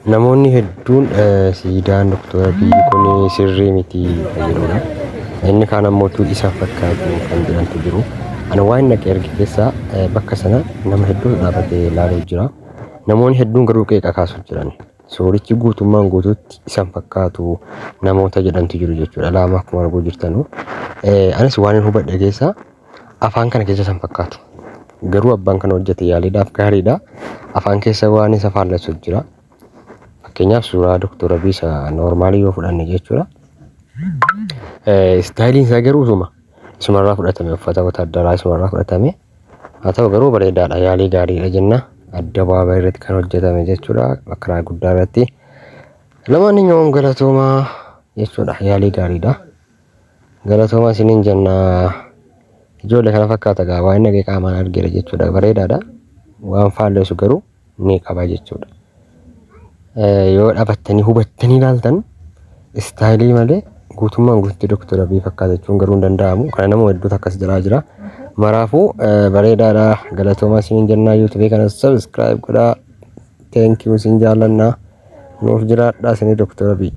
Namoonni hedduun siidaan Doktor Abiyyi kun sirrii miti kan jedhudha. Inni kaan ammoo isa fakkaatu kan jedhantu jiru. Ani waan dhaqee arge keessaa bakka sana nama hedduutu dhaabatee ilaaluu jira. Namoonni hedduun garuu qeeqa kaasuu jiran. Suurichi guutummaan guutuutti isan fakkaatu namoota jedhantu jiru jechuudha. Laama akkuma arguu jirtanu. Anis waan hin hubadhe keessaa afaan kana keessa isan fakkaatu. Garuu abbaan kana hojjete yaaliidhaaf gaariidha. Afaan keessa waan isa faallessu jira. Fakkeenyaaf suuraa Doktor Abiy isa noormaalii yoo fudhanne jechuudha. Istaayiliin isaa garuu isuma. Isumarraa fudhatame, uffata wotaaddaraa isumarraa fudhatame. Haa ta'u garuu bareedaadha, yaalii gaariidha jenna. Adda irratti kan hojjetame jechuudha. Karaa guddaa irratti. Lamaaniyyuu galatoomaa jechuudha. Yaalii gaariidha. Galatoomaa isiniin jenna. Ijoollee kana fakkaata gaa waan inni qaamaan argeera jechuudha. Bareedaadha. Waan faallessu garuu ni qaba jechuudha. Yoo dhaabattanii hubattanii ilaaltan istaayilii malee guutummaan guututti Doktor Abiy fakkaata jechuun garuu hin danda'amu. Kana nama hedduutu akkas jedhaa jira. Maraafuu bareedaadha. Galatoomaa isiniin jennaa, YouTube kana subscribe godhaa. Thank you, isin jaallannaa. Nuuf jiraadhaa isinii Doktor Abiy.